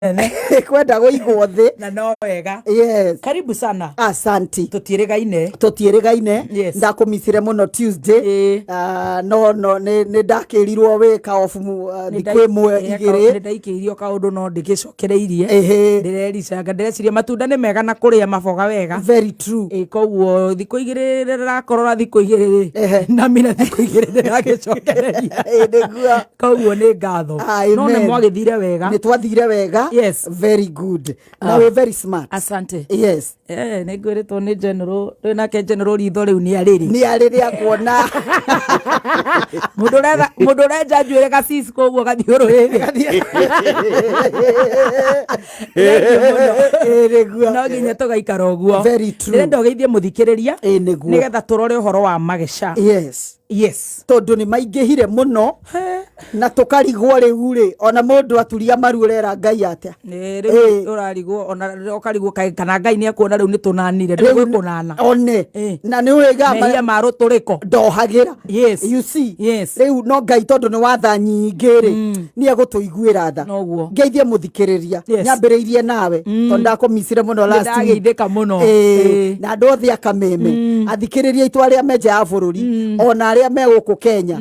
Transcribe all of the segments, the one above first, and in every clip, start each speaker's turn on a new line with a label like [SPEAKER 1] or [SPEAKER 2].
[SPEAKER 1] Nene.
[SPEAKER 2] Kwenda gũigwo thĩ.
[SPEAKER 1] Na no wega.
[SPEAKER 2] Yes.
[SPEAKER 1] Karibu sana.
[SPEAKER 2] Asanti.
[SPEAKER 1] Tũtiĩrĩgaine.
[SPEAKER 2] Tũtiĩrĩgaine. Ndakũmicire mũno Tuesday. Ah, no nĩ ndakĩrirwo wĩ ka off thikũ ĩmwe igĩrĩ.
[SPEAKER 1] Nĩ ndaikĩirio kaũndũ no ndĩgĩcokereirie. Ndĩrericanga, ndĩreciria matunda nĩ mega na kũrĩa maboga wega.
[SPEAKER 2] Very true.
[SPEAKER 1] Ĩ, koguo thikũ igĩrĩ rĩrakorora thikũ igĩrĩ rĩ, na mina thikũ igĩrĩ ndĩragĩcokereria.
[SPEAKER 2] Ĩ, nĩguo.
[SPEAKER 1] Koguo nĩ ngatho. No nĩ
[SPEAKER 2] Amen.
[SPEAKER 1] mwagĩthire wega.
[SPEAKER 2] Nĩ twathire wega. Very good. Na wĩ very smart.
[SPEAKER 1] Asante.
[SPEAKER 2] Yes.
[SPEAKER 1] Eh, nĩ ngwĩrĩtwo nĩ general, rĩu nake general ritho rĩu nĩ arĩrĩ.
[SPEAKER 2] Nĩ arĩrĩ akuona.
[SPEAKER 1] Mũndũ ũrenja njuĩrĩ gacici koguo gathiũrũrĩte.
[SPEAKER 2] Ĩ, nĩguo.
[SPEAKER 1] No nginya tũgaikara ũguo.
[SPEAKER 2] Very true.
[SPEAKER 1] Ndĩrenda ũgeithie mũthikĩrĩria.
[SPEAKER 2] Ĩ, nĩguo.
[SPEAKER 1] Nĩgetha tũrore ũhoro wa mageca. Yes.
[SPEAKER 2] Tondũ nĩ maingĩhire mũno na tũkarigwo rĩu rĩ, ona mũndũ aturia maru ũrera Ngai atĩa?
[SPEAKER 1] Nĩ rĩu ũrarigwo, ona ũkarigwo kana Ngai nĩ ekuona rĩu nĩ tũnanire,
[SPEAKER 2] Rĩu
[SPEAKER 1] ndũgwĩ kũnana.
[SPEAKER 2] One. Na nĩ ũĩ
[SPEAKER 1] Mehia ma rũtũrĩko.
[SPEAKER 2] Ndohagĩra.
[SPEAKER 1] Yes.
[SPEAKER 2] You see?
[SPEAKER 1] Yes.
[SPEAKER 2] Rĩu no Ngai tondũ nĩ watha nyingĩ rĩ, nĩ egũtũiguĩra tha.
[SPEAKER 1] Noguo.
[SPEAKER 2] Ngeithie mũthikĩrĩria.
[SPEAKER 1] Yes.
[SPEAKER 2] Nyambĩrĩirie nawe tondũ ndakũmicire mũno last week.
[SPEAKER 1] Nĩndageithĩka mũno.
[SPEAKER 2] Na andũ othe akameme. Athikĩrĩria aitũ arĩa me nja ya bũrũri, ona arĩa me gũkũ Kenya,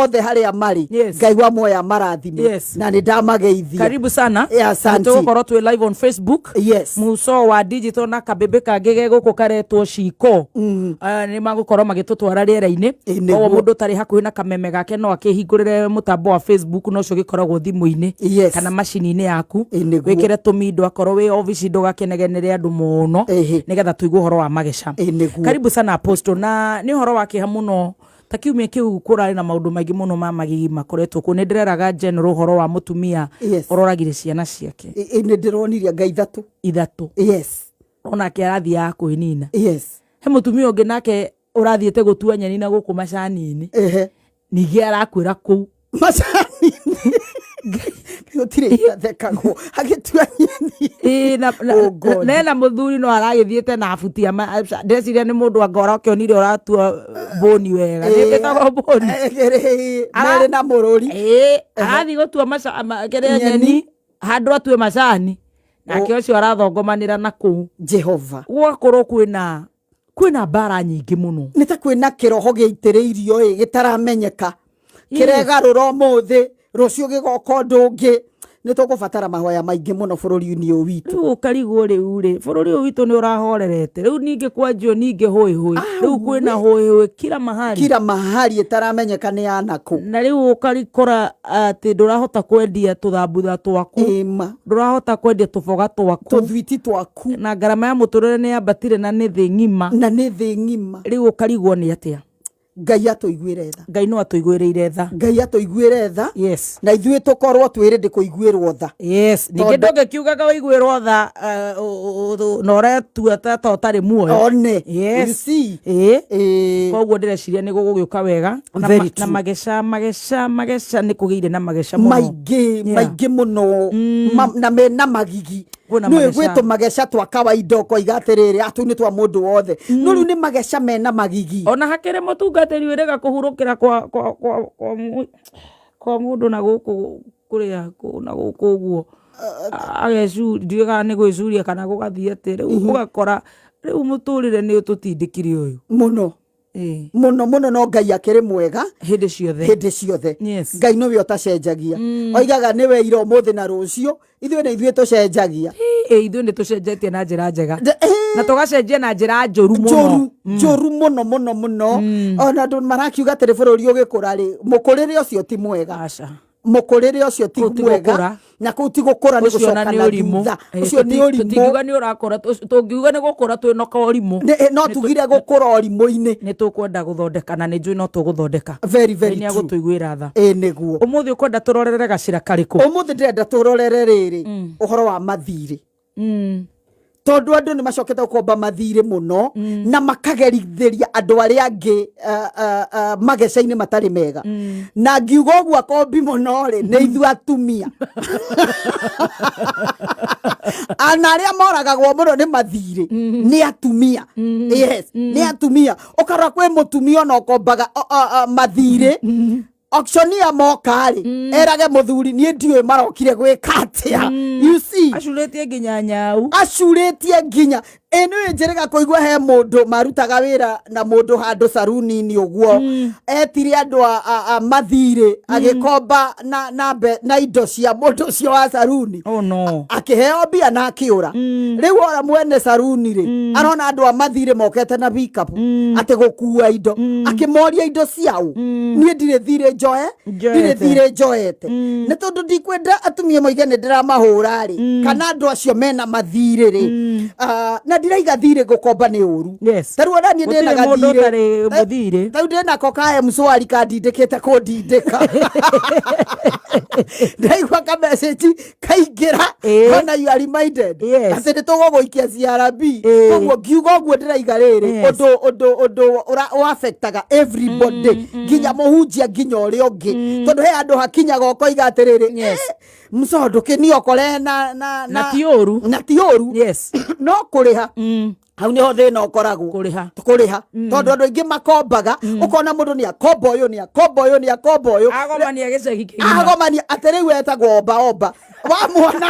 [SPEAKER 2] othe harĩa marĩ, Ngai wa muoyo amarathime. Na nĩ ndamageithia.
[SPEAKER 1] Karibu sana.
[SPEAKER 2] Asante.
[SPEAKER 1] Tũgũkorwo twĩ live on Facebook. Muco wa digital na kabebe kangĩ ge gũkũ karetwo Ciko. Nĩ magũkorwo magĩtũtwara rĩera-inĩ.
[SPEAKER 2] Nĩguo.
[SPEAKER 1] Koguo mũndũ ũtarĩ hakuhĩ na kameme gake no akĩhingũrĩre mũtambo wa Facebook no ũcio ũgĩkoragwo thimũ-inĩ kana macini-inĩ yaku.
[SPEAKER 2] Nĩguo.
[SPEAKER 1] Wĩkĩre tũmindo akorwo wĩ obici ndũgakenegenere andũ mũno nĩgetha tũigue ũhoro wa mageca.
[SPEAKER 2] Nĩguo.
[SPEAKER 1] Karibu sana Apostle, na nĩ ũhoro wa kĩeha mũno ta kiumia kĩu kũrarĩ na maũndũ maingĩ mũno ma magigi makoretwo kuo. Nĩ ndĩreraga General ũhoro wa mũtumia ũroragire ciana ciake.
[SPEAKER 2] Nĩ ndĩronirie Ngai ithatũ.
[SPEAKER 1] Ithatũ. Onake arathiaga kwĩnina. He mũtumia ũngĩ nake ũrathiĩte gũtua nyeni na gũkũ macani-inĩ. Ningĩ arakwĩra kũu.
[SPEAKER 2] Macani-inĩ. Gũtirĩ irathekagwo agĩtua nyeni.
[SPEAKER 1] Ĩĩ,
[SPEAKER 2] Oh God.
[SPEAKER 1] na ena mũthuri no aragĩthiĩte na buti ya ndĩreciria nĩ mũndũ anga ũrakĩonire ũratua mbũni wega. Nĩ ĩtagwo mbũni.
[SPEAKER 2] Merĩ na mũrũri.
[SPEAKER 1] Ĩĩ, arathiĩ gũtua kĩrĩa
[SPEAKER 2] Nyeni.
[SPEAKER 1] nyeni, handũ atue macani. Nake ũcio arathongomanĩra na kũu.
[SPEAKER 2] Jehova.
[SPEAKER 1] Gũgakorwo kwĩna mbara nyingĩ mũno.
[SPEAKER 2] Nĩ ta kwĩna kĩroho gĩitĩrĩirio ĩ gĩtaramenyeka. Kĩregarũra ũmũthĩ, rũciũ gĩgoka ũndũ ũngĩ. Nĩ tũkũbatara mahoya maingĩ mũno bũrũri-inĩ ũyũ witũ.
[SPEAKER 1] Rĩu ũkarigwo rĩu rĩ, bũrũri ũyũ witũ nĩ ũrahorerete. Rĩu ningĩ kwanjio ningĩ hũĩ hũĩ. Rĩu kwĩna hũĩ hũĩ kila mahali.
[SPEAKER 2] Kila mahali ĩtaramenyeka nĩ ya nakũ.
[SPEAKER 1] Na rĩu ũkarikora atĩ ndũrahota kwendia tũthambutha twaku.
[SPEAKER 2] Ĩma.
[SPEAKER 1] Ndũrahota kwendia tũboga twaku.
[SPEAKER 2] Tũthwiti twaku.
[SPEAKER 1] Na ngarama ya mũtũrĩre nĩ yambatire na nĩ thĩ ng'ima.
[SPEAKER 2] Na nĩ thĩ ng'ima.
[SPEAKER 1] Rĩu ũkarigwo nĩ atĩa?
[SPEAKER 2] Ngai atũiguĩre tha.
[SPEAKER 1] Ngai no atũiguĩrĩire tha.
[SPEAKER 2] Ngai atũiguĩre tha. Na ithuĩ tũkorwo twĩ ready kũiguĩrwo tha.
[SPEAKER 1] Ningĩ
[SPEAKER 2] Tondũ
[SPEAKER 1] ndũngĩkiugaga ũiguĩrwo tha, na ũretua ta ũtarĩ muoyo.
[SPEAKER 2] One. You see?
[SPEAKER 1] Ĩĩ. Koguo ndĩreciria nĩ gũgũgĩũka wega. Na
[SPEAKER 2] Very
[SPEAKER 1] na
[SPEAKER 2] true.
[SPEAKER 1] mageca, mageca, mageca nĩ kũgĩire na mageca mũno.
[SPEAKER 2] Maingĩ, maingĩ mũno. Na mena magigi.
[SPEAKER 1] Kwĩna
[SPEAKER 2] Nĩũĩ
[SPEAKER 1] mageca.
[SPEAKER 2] gwĩ tũmageca twa kawaida ũkoiga atĩrĩrĩ, tũu nĩ twa mũndũ wothe. No rĩu nĩ mageca mena magigi.
[SPEAKER 1] Ona hakĩrĩ mũtungatĩri wĩrĩga kũhurũkĩra kwa mũndũ na gũkũ kũrĩa, na gũkũ ũguo. Ndiũĩ kana nĩ gwĩcuria kana gũgathiĩ atĩ. Rĩu ũgakora, rĩu mũtũrĩre nĩ ũtũtindĩkire ũyũ.
[SPEAKER 2] Mũno. Mũno, mũno, no Ngai akĩrĩ mwega.
[SPEAKER 1] Hĩndĩ ciothe.
[SPEAKER 2] Hĩndĩ ciothe. Ngai nĩwe ũtacenjagia. Oigaga nĩwe ira ũmũthĩ na rũciũ, ithuĩ nĩ ithuĩ tũcenjagia.
[SPEAKER 1] Ĩ, ithuĩ nĩ tũcenjetie na njĩra njega. Na tũgacenjia na njĩra njũru mũno.
[SPEAKER 2] Njũru, njũru mũno, mũno, mũno. Ona andũ marakiuga atĩrĩ bũrũri ũgĩkũra rĩ, mũkũrĩre ũcio ti mwega.
[SPEAKER 1] Aca.
[SPEAKER 2] Mũkũrĩre ũcio ti
[SPEAKER 1] Kũu ti
[SPEAKER 2] mwega.
[SPEAKER 1] gũkũra.
[SPEAKER 2] Na kũu ti gũkũra nĩ
[SPEAKER 1] Ũcio ona
[SPEAKER 2] gũcoka
[SPEAKER 1] nĩ
[SPEAKER 2] na
[SPEAKER 1] ũrimũ.
[SPEAKER 2] thutha. Ũcio nĩ ũrimũ.
[SPEAKER 1] Tũtingiuga nĩ ũrakũra, tũngiuga nĩ gũkũra twĩnoka ũrimũ.
[SPEAKER 2] Nĩ, no tugire gũkũra ũrimũ-inĩ.
[SPEAKER 1] Nĩ tũkwenda gũthondeka na nĩ njũĩ no tũgũthondeka.
[SPEAKER 2] Very, very
[SPEAKER 1] Ngai nĩ
[SPEAKER 2] true.
[SPEAKER 1] agũtũiguĩra tha.
[SPEAKER 2] Ĩ, nĩguo.
[SPEAKER 1] Ũmũthĩ ũkwenda tũrorere gacĩra karĩkũ?
[SPEAKER 2] Ũmũthĩ ndĩrenda tũrorere rĩrĩ, ũhoro wa mathirĩ. Tondũ andũ nĩ macokete gũkomba mathirĩ mũno, na makagerithĩria andũ arĩa angĩ, mageca-inĩ matarĩ mega. Na ngiuga ũguo akombi mũno rĩ, nĩ ithuĩ atumia. Ana arĩa moragagwo mũno nĩ mathirĩ, nĩ atumia. Yes, nĩ atumia. Ũkarora kwĩ mũtumia ona ũkombaga, mathirĩ. Auctioneer moka rĩ, erage mũthuri, niĩ ndiũĩ marokire gwĩka atĩa, you see.
[SPEAKER 1] Acurĩtie nginya nyau.
[SPEAKER 2] Acurĩtie nginya ĩ nĩ njĩrĩga kũigua he mũndũ marutaga wĩra na mũndũ handũ saruni-inĩ ũguo, etire andũ a mathirĩ, agĩkomba na indo cia mũndũ ũcio wa saruni.
[SPEAKER 1] Oh no.
[SPEAKER 2] Akĩheo mbia na akĩũra. Rĩu ora mwene saruni rĩ, arona andũ a mathirĩ mokete na pickup atĩ gũkua indo, akĩmoria indo ciao, niĩ ndirĩ thirĩ njoe, ndirĩ
[SPEAKER 1] Njoete.
[SPEAKER 2] thirĩ njoete, nĩ tondũ ndikwenda atumia moige nĩ ndĩramahũra rĩ, kana andũ acio mena mathirĩ rĩ. Ah, na ndiraiga thirĩ gũkomba nĩ ũru. Ta rĩu ona niĩ
[SPEAKER 1] Gũtirĩ
[SPEAKER 2] ndĩna
[SPEAKER 1] mũndũ
[SPEAKER 2] gathirĩ.
[SPEAKER 1] ũtarĩ mũthirĩ.
[SPEAKER 2] Rĩu ndĩnako ka Mshwari kandindĩkĩte kũndindĩka, ndaigua ka message kaingĩra, ona you are reminded atĩ nĩ tũgũgũikia CRB. Koguo ngiuga ũguo ndĩraiga rĩrĩ, ũndũ ũaffectaga everybody, nginya mũhunjia, nginya ũrĩa ũngĩ, tondũ he handũ hakinyaga ũkoiga atĩrĩrĩ, mcondo kĩniokore na
[SPEAKER 1] Na ti ũru.
[SPEAKER 2] Na ti ũru. No kũrĩha, hau niho thĩna ũkoragwo.
[SPEAKER 1] Kũrĩha.
[SPEAKER 2] Kũrĩha, tondũ andũ aingĩ makombaga, ũkona mũndũ nĩ akomba ũyũ, nĩ akomba ũyũ, nĩ akomba ũyũ.
[SPEAKER 1] Agomania gĩcagi kĩgima.
[SPEAKER 2] Agomania atĩ rĩu etagwo omba omba, wamwona.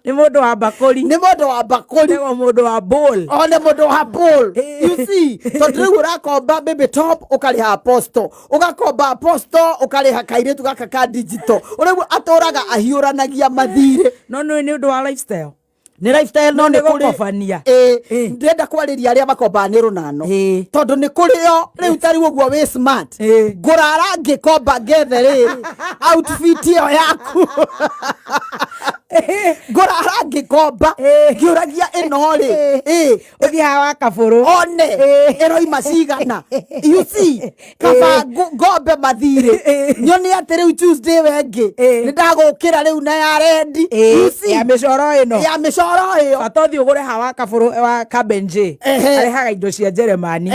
[SPEAKER 1] Nĩ mũndũ wa mbakũri.
[SPEAKER 2] Nĩ mũndũ wa mbakũri.
[SPEAKER 1] Etagwo mũndũ wa bowl.
[SPEAKER 2] O nĩ mũndũ wa bowl, you see, tondũ rĩu ũrakomba baby top, ũkarĩha apostle, ũgakomba apostle, ũkarĩha kairĩtu gaka ka digital, ũrĩu atũraga ahiũranagia mathirĩ.
[SPEAKER 1] No nĩ ũndũ wa lifestyle.
[SPEAKER 2] Nĩ lifestyle, no
[SPEAKER 1] No
[SPEAKER 2] nĩ
[SPEAKER 1] nĩ
[SPEAKER 2] kũrĩ
[SPEAKER 1] gũkobania.
[SPEAKER 2] Ndĩrenda kwarĩria arĩa makombaga nĩ rũnano, tondũ nĩ kũrĩ o rĩu tarĩu ũguo wĩ smart, ngũrara ngĩkomba ngethe rĩrĩ outfit ĩyo yaku, ngũrara ngĩkomba ngĩũragia ĩno rĩ
[SPEAKER 1] Ũthiĩ haha wa kabũrũ.
[SPEAKER 2] One ĩroima cigana, you see. Kaba ngombe mathirĩ, nyone atĩ rĩu Tuesday wengĩ nĩ ndagũkĩra rĩu na ya rendi, you see.
[SPEAKER 1] Ya mĩcoro ĩno.
[SPEAKER 2] Ya mĩcoro ĩyo.
[SPEAKER 1] Bata ũthiĩ ũgũre haha wa kabũrũ wa Kabenje. Arehaga indo cia Jeremani.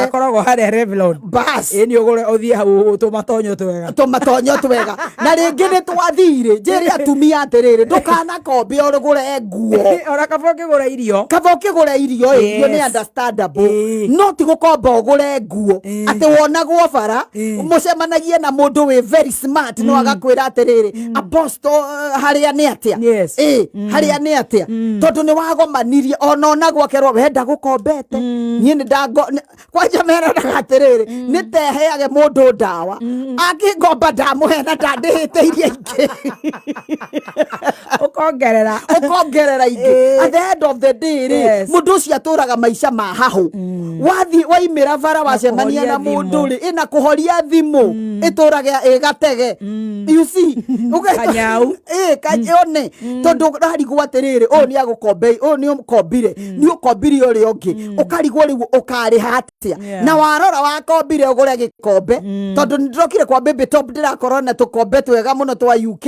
[SPEAKER 1] Akoragwo harĩa Revlon.
[SPEAKER 2] Bas.
[SPEAKER 1] Ĩ nĩ ũgũre, ũthiĩ hau tũmatonyo twega.
[SPEAKER 2] Tũmatonyo twega, na rĩngĩ nĩ twathirĩ. Njĩre atumia atĩrĩrĩ, ndũkanakombe ũgũre nguo.
[SPEAKER 1] Ona kaba ũkĩgũra irio.
[SPEAKER 2] Kaba ũkĩgũra irio ĩ, irio nĩ understandable, no ti gũkomba ũgũre nguo atĩ wonagwo bara, mũcemanagie na mũndũ wĩ very smart, no agakwĩra atĩrĩrĩ, apostle, harĩa nĩ atĩa? Harĩa nĩ atĩa? Tondũ nĩ wagomanirie, ona onagwo akerwo wenda gũkombete, niĩ nĩ ndango kwanja meranaga atĩrĩrĩ, nĩ teheage mũndũ ndawa, angĩngomba ndamũhe na ndandĩhĩte iria ingĩ.
[SPEAKER 1] Ũkongerera.
[SPEAKER 2] Ũkongerera ingĩ. At the end of the day rĩ, mũndũ ũcio atũraga maica ma hahũ, wathiĩ waimĩra bara, wacemania
[SPEAKER 1] kũhoria
[SPEAKER 2] na mũndũ
[SPEAKER 1] thimũ.
[SPEAKER 2] rĩ, ĩna kũhoria thimũ ĩtũrage ĩgatege, you see.
[SPEAKER 1] Kanyau.
[SPEAKER 2] One tondũ ũrarigwo atĩrĩrĩ, ũyũ nĩ agũkombe, ũyũ nĩ ũkombire, nĩ ũkombire ũrĩa ũngĩ, ũkarigwo rĩu ũkarĩha atĩa. Na warora wakombire ũgũre gĩkombe, tondũ nĩ ndĩrokire kwa baby top, ndĩrakorwo na tũkombe twega mũno twa UK,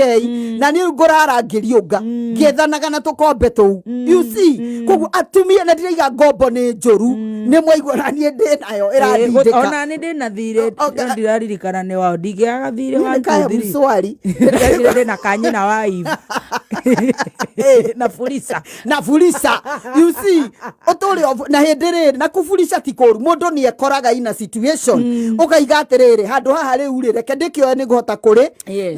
[SPEAKER 2] na niĩ rĩu ngũrara ngĩriũnga ngĩethanaga na tũkombe tũu, you see. Koguo atumia, na ndiraiga ngombo nĩ njũru, nĩ mwaigua na niĩ ndĩ nayo ĩrandindĩka.
[SPEAKER 1] Ona nĩ ndĩ na thirĩ. No ndiraririkana nĩ wao, ndingĩaga thirĩ wa
[SPEAKER 2] Nĩ kaya
[SPEAKER 1] 2 3.
[SPEAKER 2] Mshwari.
[SPEAKER 1] Ndĩreciria ndĩ na kanyina wa Eve na Fuliza.
[SPEAKER 2] Na Fuliza, you see, ũtũre na hĩndĩ rĩrĩ na kũburica ti kũru, mũndũ nĩ ekoraga ina situation, ũkaiga atĩrĩrĩ, handũ haha rĩu rĩ, reke ndĩkĩoe nĩ ngũhota kũrĩ.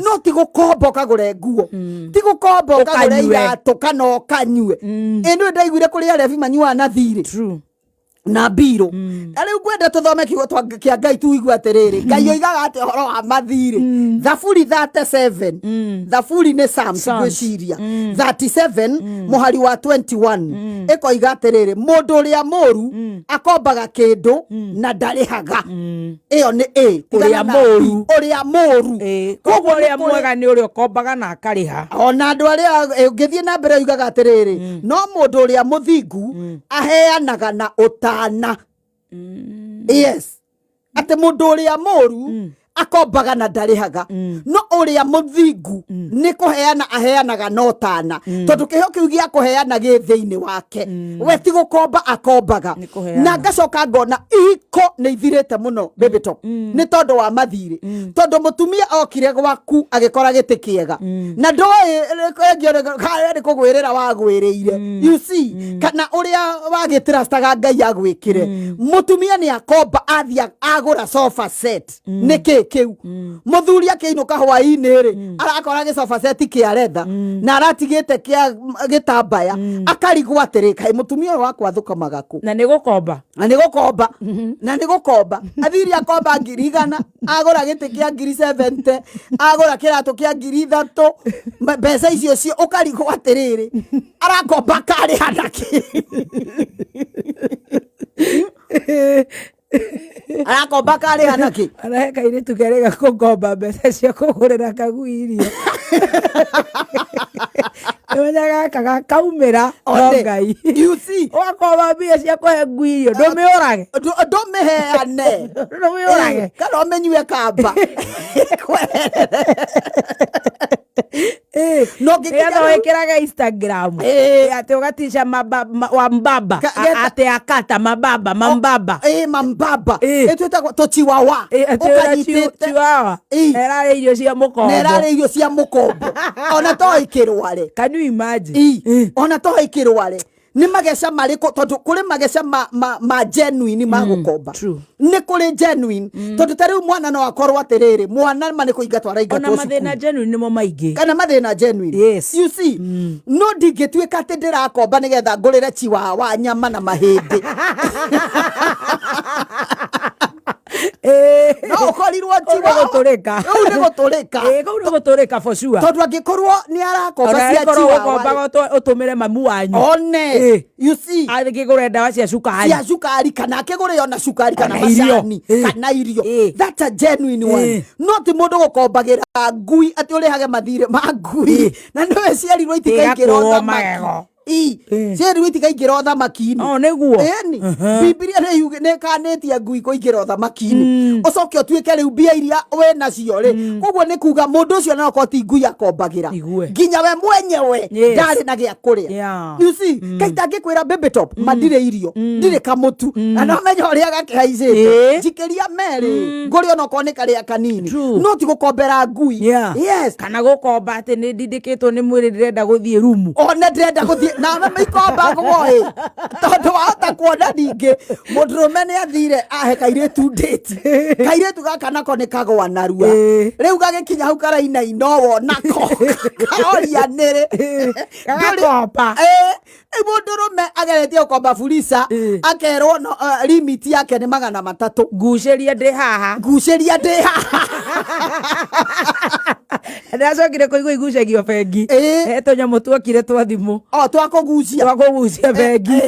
[SPEAKER 2] No ti gũkomba ũkagũre nguo, ti gũkomba ũkagũre
[SPEAKER 1] Ũkanyue.
[SPEAKER 2] iratũ kana ũkanyue. Ĩ nĩ ndaiguire kũrĩ arebi manyuaga na thirĩ na mbirũ. Na rĩu ngwenda tũthome kiugo kĩa Ngai, tuigue atĩrĩrĩ, Ngai oigaga atĩ ũhoro wa mathirĩ. Thaburi 37, Thaburi nĩ Psalms,
[SPEAKER 1] Psalms.
[SPEAKER 2] ngwĩciria 37 mũhari wa 21, ĩkoiga atĩrĩrĩ, mũndũ ũrĩa mũru akombaga kĩndũ na ndarĩhaga. Ĩyo nĩ A.
[SPEAKER 1] Ũrĩa
[SPEAKER 2] Tigana na
[SPEAKER 1] mũru.
[SPEAKER 2] B. Ũrĩa mũru.
[SPEAKER 1] Koguo
[SPEAKER 2] Koguo
[SPEAKER 1] ũrĩa
[SPEAKER 2] nĩ kũrĩ-
[SPEAKER 1] mwega nĩ ũrĩa ũkombaga na akarĩha.
[SPEAKER 2] Ona andũ arĩa ũngĩthiĩ na mbere oigaga atĩrĩrĩ, no mũndũ ũrĩa mũthingu aheanaga na ũtana. Yes, atĩ mũndũ ũrĩa mũru Akombaga na ndarĩhaga, no ũrĩa mũthingu nĩ kũheana aheanaga no tana, tondũ kĩheo kĩu gĩa kũheana gĩ thĩinĩ wake. We ti gũkomba akombaga.
[SPEAKER 1] Nĩ kũheana.
[SPEAKER 2] Na ngacoka ngona ihiko nĩ ithirĩte mũno, Baby Top, nĩ tondũ wa mathirĩ, tondũ mũtumia okire gwaku agĩkora gĩtĩ kĩega na ndoĩ nĩ kũgwĩrĩra wagwĩrĩire, you see, kana ũrĩa wagĩtrustaga Ngai agwĩkĩre. Mũtumia nĩ akomba, athiĩ agũra sofa set. Nĩ kĩ kĩu? Mũthuri akĩinũka hwaĩ-inĩ rĩ, arakora gĩcoba set kĩa retha na aratigĩte kĩa gĩtambaya, akarigwo atĩrĩ, kaĩ mũtumia ũyũ wakwa athũkamaga kũ?
[SPEAKER 1] Na nĩ gũkomba.
[SPEAKER 2] Na nĩ gũkomba, na nĩ gũkomba athiri. Akomba 100,000, agũra gĩtĩ kĩa 70,000, agũra kĩratũ kĩa 3000. Mbeca icio cio ũkarigwo atĩrĩrĩ, arakomba karĩha nakĩ? Arakomba karĩha nakĩ?
[SPEAKER 1] Arahe kairĩtu kerĩga kũngomba mbeca cia kũgũrĩra kagui irio. Nĩmenya gaka gakaumĩra no
[SPEAKER 2] One.
[SPEAKER 1] Ngai.
[SPEAKER 2] You see?
[SPEAKER 1] Ũgakomba mbia cia kũhe ngui irio, ndũmĩũrage.
[SPEAKER 2] Ndũmĩheane.
[SPEAKER 1] Ndũmĩũrage.
[SPEAKER 2] Kana ũmĩnyue kamba. No ngĩkinya
[SPEAKER 1] Nĩgetha wĩkĩrage Instagram. Atĩ ũgatica wa mbaba. Atĩ akata mababa mambaba.
[SPEAKER 2] Ĩ mambaba. Ĩtwĩtagwo tũchiwawa.
[SPEAKER 1] Atĩ ũrĩa
[SPEAKER 2] Ũkanyitĩte.
[SPEAKER 1] Chihuahua. Ĩrarĩa irio cia mũkombo.
[SPEAKER 2] Na ĩrarĩa irio cia mũkombo, ona to ĩkĩrware.
[SPEAKER 1] Can you imagine?
[SPEAKER 2] Ona to ĩkĩrware. Nĩ mageca marĩkũ? Tondũ kũrĩ mageca ma genuine ma gũkomba. Nĩ kũrĩ genuine, tondũ ta rĩu mwana no akorwo atĩrĩrĩ, mwana ma nĩ kũingatwo
[SPEAKER 1] Ona
[SPEAKER 2] araingatwo
[SPEAKER 1] mathĩna
[SPEAKER 2] cukuru.
[SPEAKER 1] genuine nĩmo maingĩ.
[SPEAKER 2] Kana mathĩna genuine. You see, no ndingĩtuĩka atĩ ndĩrakomba nĩgetha ngũrĩre chiwawa nyama na mahĩndĩ. No ũkorirwo
[SPEAKER 1] Kũu nĩ gũtũrĩka.
[SPEAKER 2] Rĩu nĩ gũtũrĩka.
[SPEAKER 1] Ĩĩ, kũu nĩ gũtũrĩka for sure.
[SPEAKER 2] Tondũ angĩkorwo nĩ arakomba
[SPEAKER 1] Ona
[SPEAKER 2] cia
[SPEAKER 1] angĩkorwo
[SPEAKER 2] chiwawa
[SPEAKER 1] ũgũkombaga ũtũmĩre mamu wanyu.
[SPEAKER 2] One. You see?
[SPEAKER 1] Akĩgũre ndawa cia cukari.
[SPEAKER 2] Cia cukari, kana akĩgũre ona cukari kana
[SPEAKER 1] Kana irio.
[SPEAKER 2] macani kana irio. That's a genuine one. No ti mũndũ gũkombagĩra ngui atĩ ũrĩhage mathirĩ ma ngui na nĩwe ciarirwo itikaingĩra
[SPEAKER 1] Ĩgakũrwo
[SPEAKER 2] ũthamaki.
[SPEAKER 1] magego.
[SPEAKER 2] Ciarirwo itikaingĩra ũthamaki-inĩ.
[SPEAKER 1] Oh, nĩguo.
[SPEAKER 2] Ĩni Bibilia nĩ ĩkanĩtie ngui kũingĩra ũthamaki-inĩ, ũcoke ũtuĩke rĩu mbia iria wĩ nacio rĩ. Koguo nĩ kuga mũndũ ũcio no akorwo ti ngui akombagĩra.
[SPEAKER 1] Igue.
[SPEAKER 2] Nginya we mwenyewe ndarĩ na gĩa kũrĩa. You see, kaita ngĩkwĩra, Baby Top, ma ndirĩ irio, ndirĩ kamũtu, na no menya ũrĩa gakĩhaicĩte. Njikĩria merĩ ngũrĩ onokorwo nĩ karĩa kanini. No ti gũkombera ngui. Yes.
[SPEAKER 1] Kana gũkomba atĩ nĩ ndindĩkĩtwo nĩ mwĩrĩ, ndĩrenda gũthiĩ rumu.
[SPEAKER 2] Ona ndĩrenda gũthiĩ na mĩkomba ngũĩ, tondũ wahota kuona ningĩ mũndũrũme nĩ athire ahe kairĩtu ndĩti, kairĩtu gaka nako nĩ kagwa narua. Rĩu gagĩkinya hau karainaina ũũ nako karoria nĩrĩ.
[SPEAKER 1] Gagakomba.
[SPEAKER 2] Rĩu mũndũrũme ageretie gũkomba Fuliza, akerwo no, limit yake nĩ 300.
[SPEAKER 1] Ngucĩria ndĩ haha.
[SPEAKER 2] Ngucĩria ndĩ haha.
[SPEAKER 1] Ndacokire kũigua igucagio bengi. He tũnyamũ tuokire twa thimũ.
[SPEAKER 2] O twakũgucia.
[SPEAKER 1] Twa kũgucia bengi.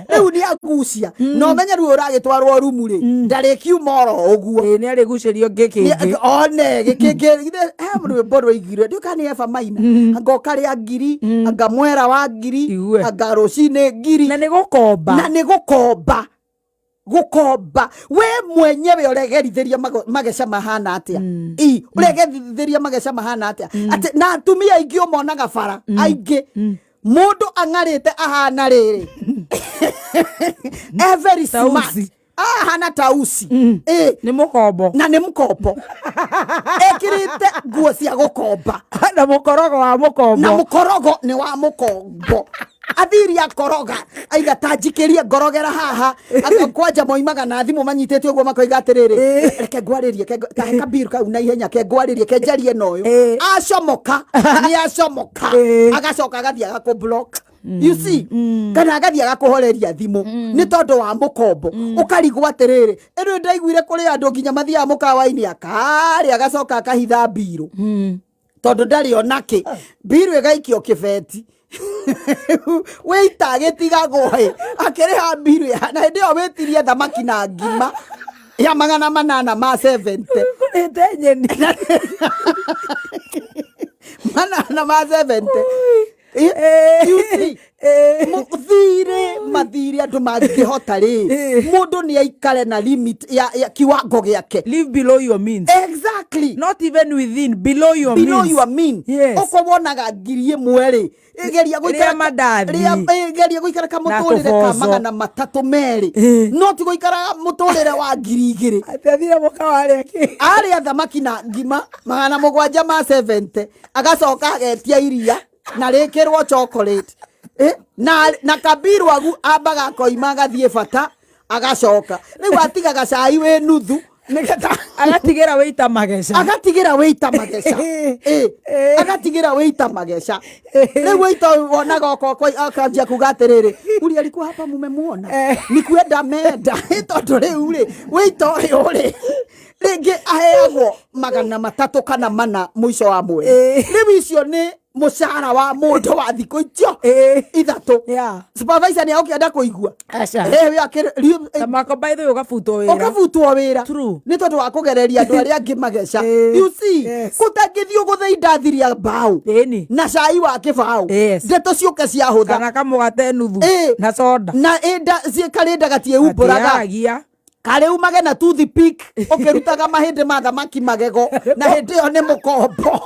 [SPEAKER 2] Rĩu nĩ agucia, na ũmenye rĩu ũragĩtwarwo rumu rĩ, ndarĩkiuma oro ũguo.
[SPEAKER 1] Ĩĩ, nĩ arĩgucĩrio ngĩkĩngĩ.
[SPEAKER 2] One gĩkĩngĩ githĩ he rwĩmbo rwaigire ndiũ kana nĩ Eva Maina, anga ũkarĩa ngiri, anga mwera wa ngiri.
[SPEAKER 1] Igue.
[SPEAKER 2] Anga rũcinĩ ngiri.
[SPEAKER 1] Na nĩ gũkomba.
[SPEAKER 2] Na nĩ gũkomba, gũkomba we mwenyewe ũregerithĩria mageca mahana atĩa? I ũregerithĩria mageca mahana atĩa? Atĩ na atumia aingĩ ũmonaga bara aingĩ, mũndũ ang'arĩte ahana rĩrĩ, e very smart.
[SPEAKER 1] Tausi.
[SPEAKER 2] Ahana tausi. Ĩ.
[SPEAKER 1] Nĩ mũkombo.
[SPEAKER 2] Na nĩ mũkombo, ekĩrĩte nguo cia gũkomba.
[SPEAKER 1] Na mũkorogo wa mũkombo.
[SPEAKER 2] Na mũkorogo nĩ wa mũkombo. Athiri akoroga aiga ta njikĩrie ngorogera haha. Kwanja moimaga na thimũ manyitĩte ũguo, makoiga atĩrĩrĩ, reke ngwarĩrie, tahe kabiru kau na ihenya, ke ngwarĩrie, ke njarie na ũyũ. Acomoka nĩ acomoka. Agacoka agathiĩ agakũ block, you see, kana agathiĩ agakũhoreria thimũ nĩ tondũ wa mũkombo. Ũkarigwo atĩrĩrĩ, ĩno ndaiguire kũrĩ andũ nginya mathiaga mũkawa-inĩ akarĩa, agacoka akahitha mbirũ tondũ ndarĩ onakĩ, mbirũ ĩgaikio kĩbeti wĩita gĩtigagwo ĩ akĩrĩha mbirũ ya na hĩndĩ ĩyo wĩtirie thamaki na ngima ya 870.
[SPEAKER 1] Kũrĩte nyeni.
[SPEAKER 2] 870. You see? Thirĩ mathirĩ andũ mangĩhota rĩ, mũndũ nĩ aikare na limit ya kiwango gĩake.
[SPEAKER 1] Live below your means.
[SPEAKER 2] Exactly.
[SPEAKER 1] Not even within, below your
[SPEAKER 2] below
[SPEAKER 1] means.
[SPEAKER 2] Your mean.
[SPEAKER 1] Yes.
[SPEAKER 2] Okorwo wonaga 1000 rĩ, geria gũikara
[SPEAKER 1] Rĩa mandathi.
[SPEAKER 2] Geria gũikara kamũtũrĩre ka
[SPEAKER 1] tũboco.
[SPEAKER 2] 302, no ti gũikara mũtũrĩre wa 2000.
[SPEAKER 1] Atĩ athire mũkawa arĩa kĩ?
[SPEAKER 2] Arĩa thamaki na ngima 770, agacoka agetia iria na rĩkĩrwo chocolate. Na kabiru agu ambaga akoima agathiĩ bata, agacoka rĩu atigaga cai wĩ nuthu nĩgetha
[SPEAKER 1] Agatigĩra wĩita mageca.
[SPEAKER 2] Agatigĩra wĩita mageca. Agatigĩra wĩita mageca. Rĩu wĩita ũyũ wonaga oka akanjia kuga atĩrĩrĩ, uri alikuwa hapa, mumemuona? Ni kwenda menda. Tondũ rĩu rĩ, wĩita ũyũ rĩ, rĩngĩ aheagwo 300 kana 400 mũico wa mweri. Rĩu icio nĩ mũcara wa mũndũ wa thikũ icio 3. Supervisor nĩ agũkĩenda kũigua?
[SPEAKER 1] Aca.
[SPEAKER 2] We akĩrĩ-
[SPEAKER 1] Ta mako, by the way, ũgabutwo wĩra.
[SPEAKER 2] Ũkabutwo wĩra.
[SPEAKER 1] True.
[SPEAKER 2] Nĩ tondũ wa kũgereria andũ arĩa angĩ mageca. You see? Gũtangĩthiĩ ũgũthe indathi rĩa mbaũ na cai wa kĩbaũ, ndeto ciũke ciahũtha.
[SPEAKER 1] Kana kamũgate nuthu na soda.
[SPEAKER 2] Na ĩnda karĩnda gatiĩumbũraga.
[SPEAKER 1] Matiaragia.
[SPEAKER 2] Karĩ umage na toothpick ũkĩrutaga mahĩndĩ ma thamaki magego, na hĩndĩ ĩyo nĩ mũkombo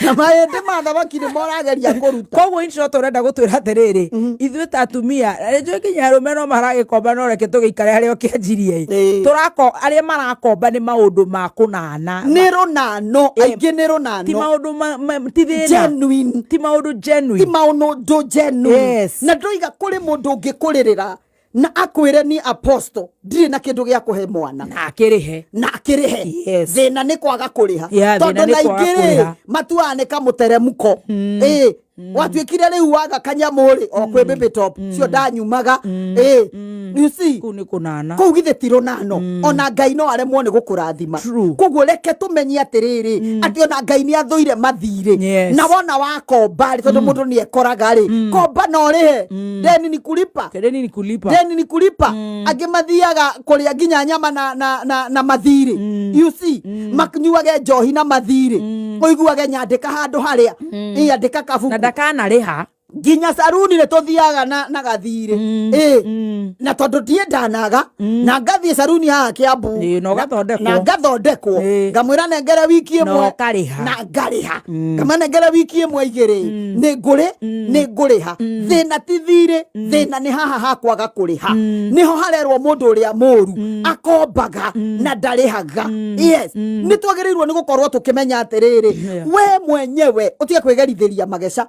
[SPEAKER 2] na mahĩndĩ ma thamaki nĩ morageria kũruta.
[SPEAKER 1] Koguo in short ũrenda gũtwĩra atĩrĩrĩ, ithuĩ ta atumia, nĩnjũĩ nginya arũme no maragĩkomba, no reke tũgĩikare harĩa ũkĩanjirie. Tũrako arĩa marakomba nĩ maũndũ ma kũnana.
[SPEAKER 2] Nĩ rũnano, aingĩ nĩ
[SPEAKER 1] ti
[SPEAKER 2] rũnano.
[SPEAKER 1] Maũndũ ti thĩna.
[SPEAKER 2] Genuine.
[SPEAKER 1] Ti maũndũ
[SPEAKER 2] Ti
[SPEAKER 1] genuine.
[SPEAKER 2] maũndũ genuine. Na ndoiga kũrĩ mũndũ ũngĩkũrĩrĩra na akwĩre, ni apostle, ndirĩ na kĩndũ gĩa kũhe mwana.
[SPEAKER 1] Na akĩrĩhe.
[SPEAKER 2] Na akĩrĩhe. Thĩna nĩ kwaga kũrĩha.
[SPEAKER 1] Yeah, thĩna
[SPEAKER 2] tondũ
[SPEAKER 1] nĩ
[SPEAKER 2] na
[SPEAKER 1] kwaga
[SPEAKER 2] ingĩ rĩ,
[SPEAKER 1] kũrĩha.
[SPEAKER 2] matuaga nĩ kamũteremko. Ĩ watuĩkire rĩu waga kanyamũ rĩ, o kwĩ baby top cio ndanyumaga. Ĩ you see?
[SPEAKER 1] Kũu nĩ kũnana.
[SPEAKER 2] Kũu githĩ ti rũnano? Ona Ngai no aremwo nĩ gũkũrathima.
[SPEAKER 1] True.
[SPEAKER 2] Koguo reke tũmenye atĩrĩrĩ, atĩ ona Ngai nĩ athũire mathirĩ. Na wona wakomba rĩ, tondũ mũndũ nĩ ekoraga rĩ, komba na ũrĩhe. Deni ni kulipa.
[SPEAKER 1] Deni ni kulipa.
[SPEAKER 2] Deni ni kulipa. Angĩ mathiaga kũrĩa nginya nyama na mathirĩ. You see? Makunyuage njohi na mathirĩ, ũiguage nyandĩka handũ harĩa. Ĩ, andĩka kabuku.
[SPEAKER 1] Na ndakanarĩha.
[SPEAKER 2] Nginya saruni nĩ tũthiaga na gathirĩ. Ĩ na tondũ ndiendanaga na ngathiĩ saruni haha Kĩambu.
[SPEAKER 1] Ĩ, na ũgathondekwo.
[SPEAKER 2] Na ngathondekwo. Ngamwĩra nengere wiki
[SPEAKER 1] Na
[SPEAKER 2] ĩmwe.
[SPEAKER 1] ũkarĩha.
[SPEAKER 2] Na ngarĩha. Ngamũnengere wiki ĩmwe igĩrĩ, nĩ ngũrĩ nĩ ngũrĩha. Thĩna ti thirĩ, thĩna nĩ haha ha kwaga kũrĩha, nĩho harerwo mũndũ ũrĩa mũru akombaga na ndarĩhaga. Yes, nĩ twagĩrĩirwo nĩ gũkorwo tũkĩmenya atĩrĩrĩ, we mwenyewe ũtige kwĩgerithĩria mageca.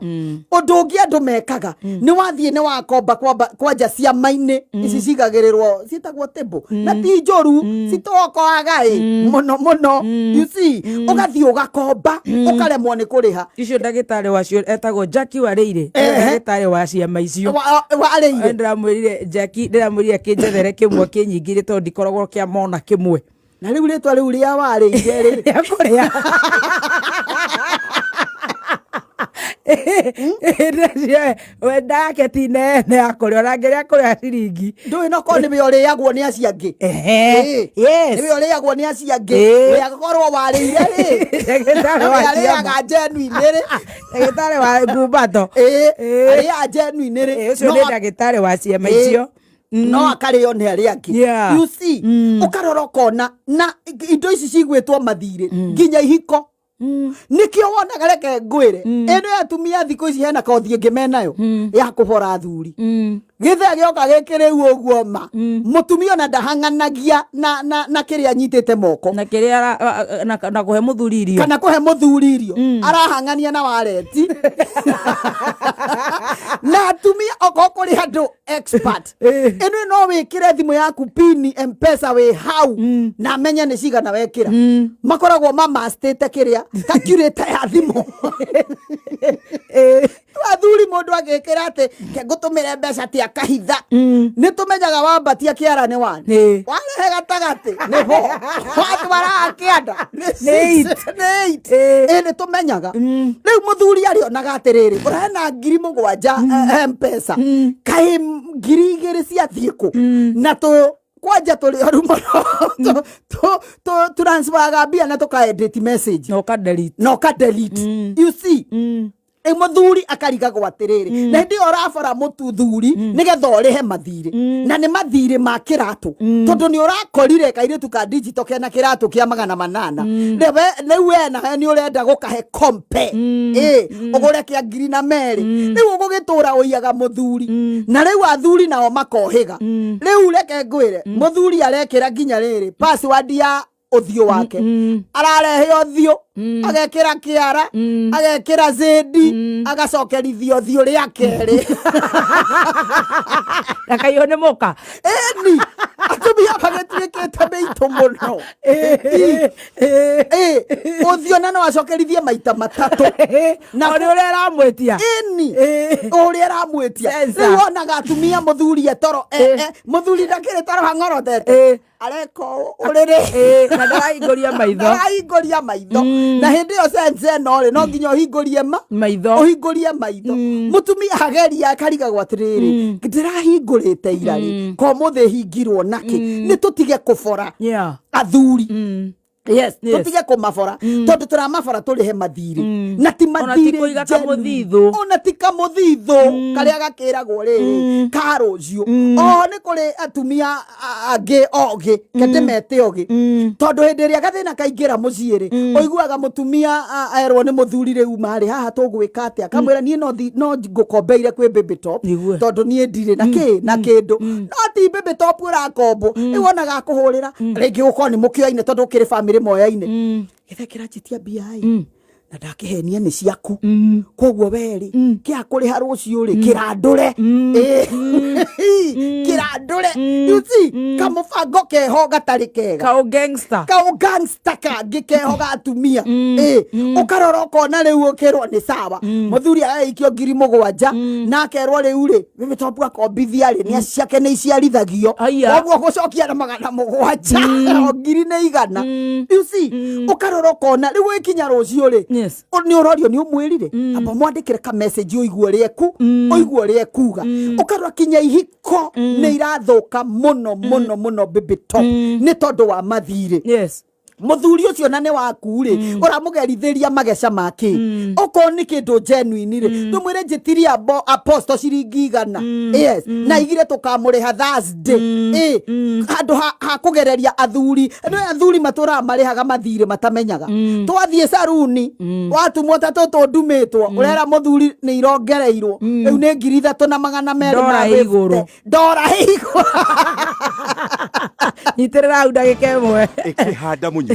[SPEAKER 2] Ũndũ ũngĩ andũ mekaga, nĩ wathiĩ nĩ wakomba kwanja ciama-inĩ ici cigagĩrĩrwo ciĩtagwo table, na ti njũru, citokoaga ĩ mũno mũno. You see? Ũgathiĩ ũgakomba, ũkaremwo nĩ kũrĩha.
[SPEAKER 1] Icio ndagĩtarĩ wacio etagwo Jackie Wareire. Ndagĩtarĩ wa ciama icio.
[SPEAKER 2] Warĩire.
[SPEAKER 1] Ndĩramwĩrire Jackie, ndĩramwĩrire kĩnjethere kĩmwe kĩnyingĩrie, tondũ ndikoragwo kĩa mona kĩmwe.
[SPEAKER 2] Na rĩu rĩtwa rĩu rĩa warĩire rĩ?
[SPEAKER 1] Rĩa kũrĩa. Wenda yake ti nene ya kũrĩa, ona ngĩrĩa kũrĩa ciringi.
[SPEAKER 2] Ndũĩ nokorwo nĩwe ũrĩagwo nĩ acio angĩ. Nĩwe ũrĩagwo nĩ acio angĩ. We akorwo warĩire rĩ,
[SPEAKER 1] Ndagĩtarĩ wa
[SPEAKER 2] we
[SPEAKER 1] ciama.
[SPEAKER 2] arĩaga genuine rĩ.
[SPEAKER 1] Ndagĩtarĩ wa ngumbato.
[SPEAKER 2] Arĩaga genuine rĩ.
[SPEAKER 1] Ũcio nĩ ndagĩtarĩ wa ciama icio.
[SPEAKER 2] No akarĩo nĩ arĩa angĩ. You see? Ũkarora ũkona na indo ici cigwĩtwo mathirĩ nginya ihiko, nĩkĩo wonaga, reke ngwĩre, ĩno ya atumia thikũ ici hena kothi ĩngĩ menayo ya kũbora athuri. Gĩthaa gĩoka gĩkĩ rĩu ũguo ma mũtumia ona ndahang'anagia na kĩrĩa anyitĩte moko.
[SPEAKER 1] Na kĩrĩa na kũhe mũthuri irio.
[SPEAKER 2] Kana kũhe mũthuri irio, arahang'ania na wareti. Na atumia, okorwo kũrĩ andũ expert, ĩno no wĩkĩre thimũ yaku pini Mpesa wĩ hau na amenye nĩ cigana wekĩra. Makoragwo mamastĩte kĩrĩa calculator ya thimũ. Athuri, mũndũ agĩkĩra atĩ ke ngũtũmĩre mbeca ti akahitha, nĩ tũmenyaga wambatia kĩara nĩ one, warehe gatagatĩ nĩ four, watwara kĩanda
[SPEAKER 1] Nĩ
[SPEAKER 2] six,
[SPEAKER 1] eight.
[SPEAKER 2] nĩ eight. Ĩ nĩ tũmenyaga. Rĩu mũthuri arĩonaga atĩrĩrĩ, ũrahena 7,000 Mpesa, kaĩ 2,000 ciathiĩ kũ? Na tũ Kwanja tũrĩ oru mũno. Transferaga mbia na tũka edit message
[SPEAKER 1] na ũka delete.
[SPEAKER 2] Na ũka delete, you see. Rĩu mũthuri akarigagwo atĩrĩrĩ, na hĩndĩ ĩyo ũrabora mũtuthuri nĩgetha ũrĩhe mathirĩ, na nĩ mathirĩ ma kĩratũ, tondũ nĩ ũrakorire kairĩtu ka digital kena kĩratũ kĩa 800. Rĩu we nawe nĩ ũrenda gũkahe kompe ĩ ũgũre kĩa 2000. Rĩu ũgũgĩtũra ũiyaga mũthuri, na rĩu athuri nao makohĩga. Rĩu reke ngwĩre, mũthuri arekĩra nginya rĩrĩ password ya ũthiũ wake, ararehe ũthiũ, agekĩra kĩara, agekĩra zĩndi, agacokerithia ũthiũ rĩa kerĩ.
[SPEAKER 1] Na kaiyũ nĩ mũka.
[SPEAKER 2] Ĩni, atumia magĩtuĩkĩte mĩitũ mũno. Ĩ, ũthiũ na no acokerithie maita matatũ.
[SPEAKER 1] Na o nĩ ũrĩa aramwĩtia.
[SPEAKER 2] Ĩni, ũrĩa aramwĩtia.
[SPEAKER 1] Sensa.
[SPEAKER 2] Rĩu wonaga atumia mũthuri etoro, mũthuri ndakĩrĩ toro hang'orotete, areka ũũ ũrĩrĩ.
[SPEAKER 1] Ĩ, na ndarahingũria maitho.
[SPEAKER 2] Arahingũria maitho, na hĩndĩ ĩyo sense ĩno rĩ, no nginya ũhingũrie ma
[SPEAKER 1] maitho.
[SPEAKER 2] Ũhingũrie maitho. Mũtumia ageria akarigagwo atĩrĩrĩ, ndĩrahingũrĩte ira rĩ, ko mũthĩ hingirwo nakĩ? Nĩ tũtige kũbora athuri. Yes, tũtige kũmabora, tondũ tũramabora tũrĩhe mathirĩ, na ti
[SPEAKER 1] Ona ti
[SPEAKER 2] mathirĩ
[SPEAKER 1] kũiga
[SPEAKER 2] genuine.
[SPEAKER 1] Kamũthithũ.
[SPEAKER 2] Ona ti kamũthithũ karĩa gakĩragwo rĩrĩ ka rũciũ. Oho nĩ kũrĩ atumia angĩ ogĩ, kende mete ogĩ, tondũ hĩndĩ ĩrĩa gathĩna kaingĩra mũciĩ rĩ, ũiguaga mũtumia erwo nĩ mũthuri, rĩu marĩ haha tũgwĩka atĩa? Kamwĩra, niĩ no ngũkombeire kwĩ Baby Top.
[SPEAKER 1] Nĩguo.
[SPEAKER 2] Tondũ niĩ ndirĩ na kĩ na kĩndũ. No ti Baby Top ũrakombwo. Rĩu wonaga akũhũrĩra rĩngĩ, gũkorwo nĩ mũkĩoaine, tondũ ũkĩrĩ bamĩrĩ moyaine, gĩthe kĩranjĩtia mbia ĩ, na ndakĩhenia nĩ ciaku, koguo werĩ kĩa kũrĩha rũciũ rĩ, kĩrandũre. Ĩ, kĩrandũre. You see, kamũbango keho gatarĩ kega.
[SPEAKER 1] Kau gangster.
[SPEAKER 2] Kau gangster kangĩ keho ga atumia. Ĩ, ũkarora ũkona rĩu ũkĩrwo nĩ sawa, mũthuri araikio 7,000 na akerwo rĩu rĩ, Baby Top akombithia rĩ, nĩ ciake nĩ iciarithagio.
[SPEAKER 1] Aya.
[SPEAKER 2] Koguo gũcokia na 700, o 1,100. You see, ũkarora ũkona rĩu ĩkinya rũciũ rĩ, nĩ ũrorio nĩ ũmwĩrire amba mwandĩkĩre ka message, ũigue ũrĩa eku ũigue ũrĩa ekuga. Ũkarora kinya ihiko nĩ irathũka mũno mũno mũno, Baby Top, nĩ tondũ wa mathirĩ. Mũthuri ũcio na nĩ waku rĩ, ũramũgerithĩria mageca make. Okorwo nĩ kĩndũ genuine rĩ, ndũmwĩre njĩtirie apostle ciringi 100, yes, na igire tũkamũrĩha Thursday. Ĩ, handũ ha kũgereria athuri. Nĩ athuri matũraga marĩhaga mathirĩ matamenyaga. Twathiĩ saruni watumwo ta tũtũ ndumĩtwo, ũrera mũthuri nĩ irongereirwo, rĩu nĩ 3200
[SPEAKER 1] Ndora
[SPEAKER 2] ma
[SPEAKER 1] ĩ igũrũ.
[SPEAKER 2] 50. Ndora ĩ igũrũ.
[SPEAKER 1] Nyitĩrĩra hau ndagĩka ĩmwe.
[SPEAKER 3] Ĩkĩhanda mũnyugĩ.